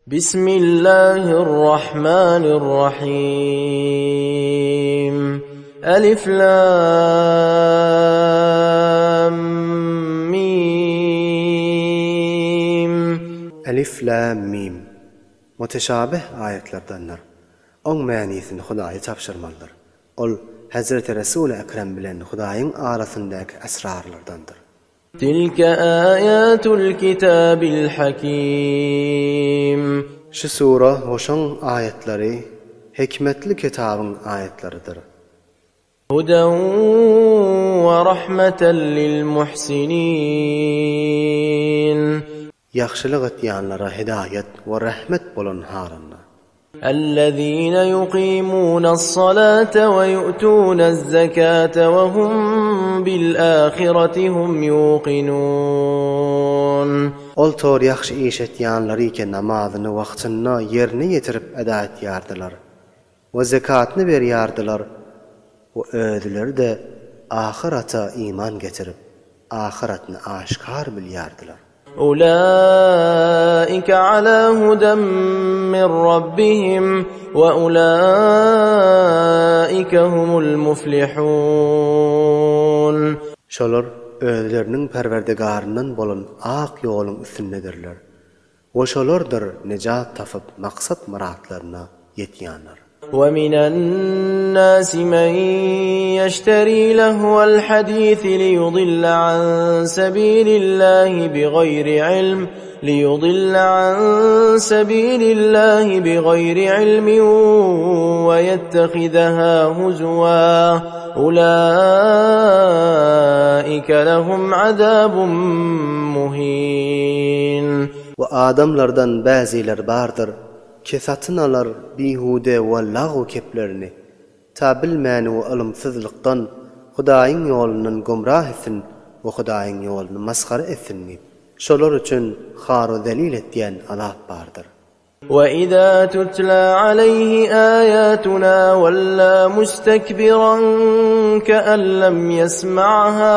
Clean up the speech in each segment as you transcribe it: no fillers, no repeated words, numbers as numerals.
Bismillahirrahmanirrahim. Elif Lam Mim. Elif Lam Mim. Muteşabih aýatlardandyr. Oň mänisini Hudaýa tabşyrmalydyr. Ol Hezreti Resuly Ekrem bilen Hudaýyň arasyndaky esrarlardandyr. Tilke aýatul kitabil hakim. Şu sure we şoň aýatlary hikmetli kitabyň aýatlarydyr. Huden we rahmeten lil muhsinin. Ýagşylyk etýänlere hidaýat we rehmet bolan halynda. Ellezine yuqimunas-salate we yu'tunez-zekate we hum bil-ahireti hum yuqinun. Ol tor ýagşy iş etýänleri ki namazyny wagtynda ýerine ýetirip eda etýärdiler we zekatyny berýärdiler we özleri-de ahyrata iman getirip, ahyratny aşkar bilýärdiler. Ulaika ala hudan min rabbihim we ulaika humul muflihun. Şolar özleriniň Perwerdigaryndan bolan ak ýoluň üstündedirler we şolardyr nejat tapyp maksat-myratlaryna ýetýänler. We minen-nasi men ýeşteri lehwel hadisi liýudille an sebilillahi bigaýri ilm, liýudille an sebilillahi bigaýri ilmin we ýettehizeha huzuwa, ulaike lehum azabun muhin. We adamlardan bäzileri bardyr, Ki satyn alar bihude we lagw keplerini, ta bilmäni we ylymsyzlykdan Hudaýyň ýolundan gümrah etsin we Hudaýyň ýoluny masgara etsin diýip. Şolar üçin har-u zelil etýän azap bardyr. Weizâ tutlâ aleýhi âyâtunâ wellâ mustekbiran ke'en lem ýesme'hâ,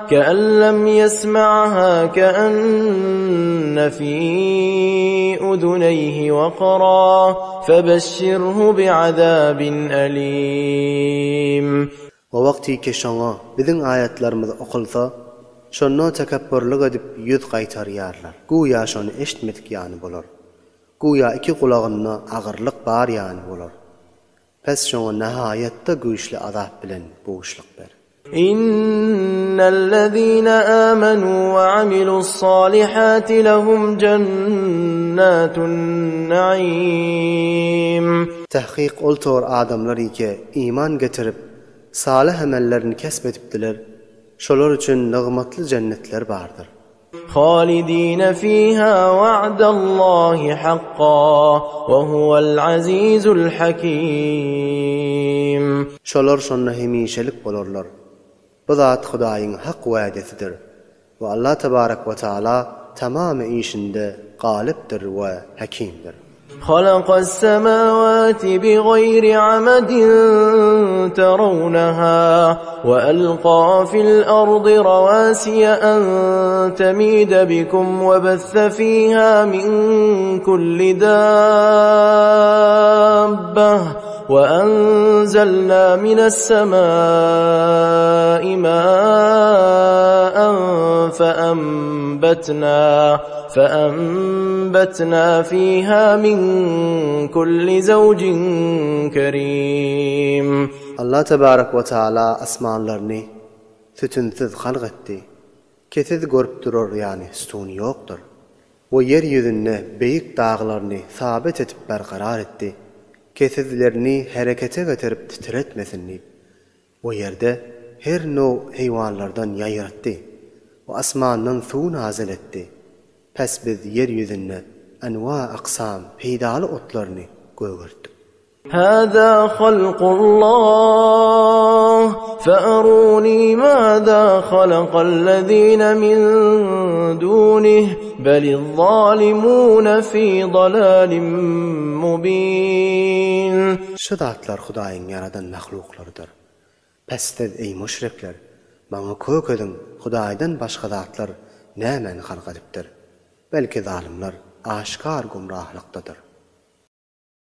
ke'en lem ýesme'hâ ke'enne fî uzuneýhi wekra, febeşşirhu bi'azabin elim. O wagtyky şoňa Biziň aýatlarymyz okalsa, şonda tekepburlyk edip ýüz gaýtarýarlar. Güýä şony eşitmedik ýaly bolar. Güýä iki gulagynda agyrlyk bar ýaly bolar. Pes şoňa nahaýatda güýçli azap bilen buşluk ber. Innellezine amenu we amilu's-salihati lehum jennatun naim. Tahkyk ol tor adamlar ike iman getirip, salyh emellerini kesp edipdiler, şolar üçin nygmatly jennetler bardyr. Halidine fiha wa'dallahi hakka we huwal azizul hakim. Şolar şonda hemişelik bolarlar. Bu zat Hudaýyň hak wädesidir we Allah tebarek we taala tamamy işinde galypdyr we hekimdir. Halakas-semawati bigaýri amadin tarawnaha we alka fil-ardy rawasiýa an tamida bikum we besse fiha min kulli dabbah we anzalna minas-semai ma'an fe anbatna فأنبتنا فيها من كل زوج كريم. Allah tebarek we taala asmanlaryny sütünsiz halk etdi, ki siz görüp durar ýaly sütun ýokdur. We ýer ýüzünde beýik daglaryny sabit etip berkarar etdi, ki sizlerini herekete getirip titretmesin diýip. O ýerde her now heýwanlardan ýaýratdy we asmandan suw nazyl etdi. Pes biz ýer ýüzünde enwa-aksam peýdaly otlaryny gögertdik. Hâzâ halkullah, fe'erûnî mâzâ halakallezîne min dûnih, beliz-zâlimûne fî dalâlin mubîn. Şu zatlar Hudaýyň ýaradan mahluklarydyr. Pes siz, eý, müşrikler, maňa kök ediň, Hudaýdan başga zatlar nämäni halk edipdir? Belki zalymlar. aşgär gümrahlykdadyr.